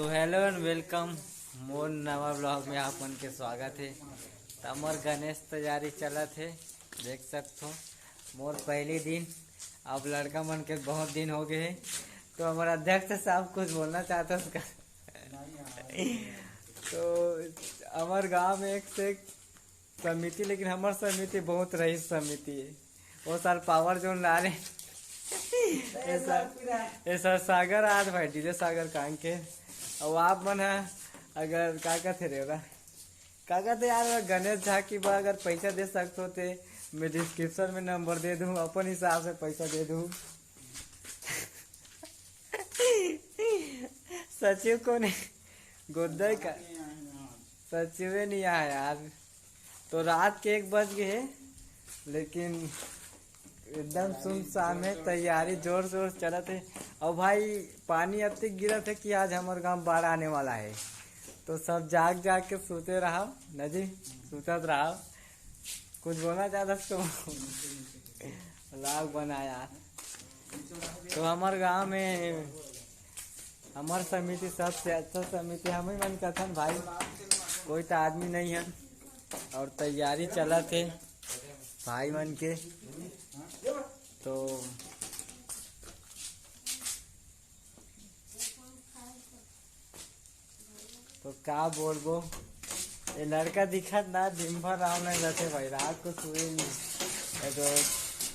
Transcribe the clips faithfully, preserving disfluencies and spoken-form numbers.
तो hello and welcome, मोर नवा vlog में आप मन के स्वागत हे। त मोर गणेश तैयारी चलत हे, देख सकथो मोर पहली दिन। अब लड़का मन के बहुत दिन हो गए हे, तो हमर अध्यक्ष साहब कुछ बोलना चाहत हे उसका। तो हमर गांव में एक से एक समिति, लेकिन हमर समिति बहुत रईस समिति हे। वो साल पावर जोन ला रहे। ऐसा, ऐसा सागर आज भाई, डीजे सागर कांके। अब आप मन ह अगर का कहते रे ओला, का कहते यार, गणेश झा की बा, अगर पैसा दे सकते हो ते मैं डिस्क्रिप्शन में नंबर दे दूँ, अपन हिसाब से पैसा दे दूँ। सचिव कोन हे? गोद्दा का सचिवे नहीं आया यार। तो रात के एक बज गए हे, लेकिन एकदम सुनसान हे। तैयारी जोर शोर से चलत हे। और भाई, पानी अतिक गिरत हे कि आज हमर गांव बाढ़ आने वाला हे। तो सब जाग जाग के सोते रहा न जी, सुतत रहा। कुछ बोलना चाहता तो vlog बनाया। तो हमर गांव में हमर समिति सबसे अच्छा समिति हमही मन कथन भाई, कोई तो आदमी नहीं है। और तैयारी चलत हे भाई मन के। तो तो का बोलबो, ये लड़का दिखत ना, दिन भर राम नहीं रहते भाई, रात को सोए नहीं। ये तो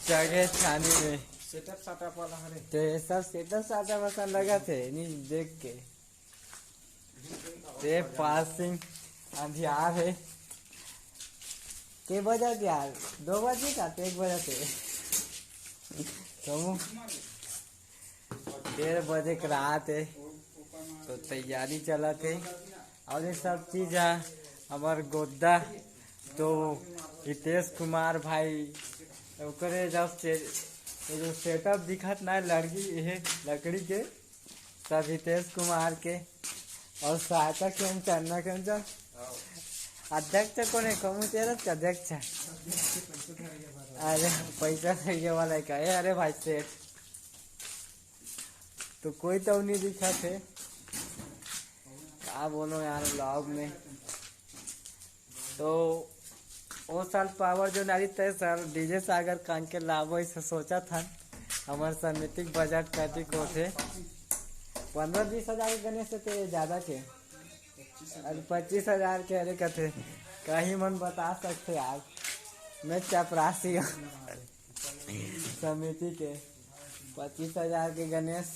चढ़े छानी में। सेटअप साटअप वाला हरे। तो ये सब सेटअप साटअप असन लगत हे नहीं देख के। ते पासिंग अंधियार हे। के बजा के यार, दो बजे का तो एक बजे से। तो डेढ़ बजे के रात हे, तो तैयारी चलत हे। और ये सब चीज है हमर गोद्दा, तो हितेश कुमार भाई, ओकरे जब से ये जो सेटअप दिखत ना लड़की, ये लकड़ी के, सब हितेश कुमार के। और सहायता खेमचंद ना, खेमचंद अध्यक्ष कोन हे? कमू तेरत का अध्यक्ष? अरे पैसा देवे वाला हे का? ए, अरे भाई सेठ, तो कोई तो नहीं दिखत हे। का बोलो यार vlog में। तो वो साल पावर जो नारी तय साल डीजे सागर कान के लाबो, इसे सोचा था हमर समिति के बजट कति को थे। पंद्रह बीस हजार के गणेश से ते ज्यादा के। अरे पच्चीस हजार के, अरे कथे कहीं मन बता सकते यार, मैं चपरासी हूँ। समिति के पच्चीस हजार के गणेश।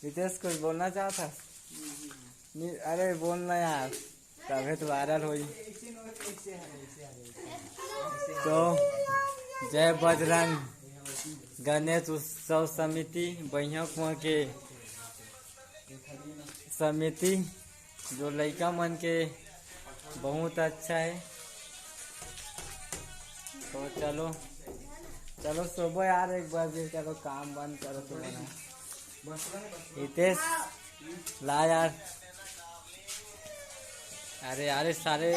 रितेश कुछ बोलना चाहता? नहीं, अरे बोलना यार, तबे तो वायरल होई। तो जय बजरंग गणेश उत्सव समिति बइहा कुआं के समिति, जो लइका मन के बहुत अच्छा है। तो चलो, चलो सोबो यार, एक बार फिर चलो काम बंद करो तुम लोग। हितेश, ला यार। अरे यार, ये सारे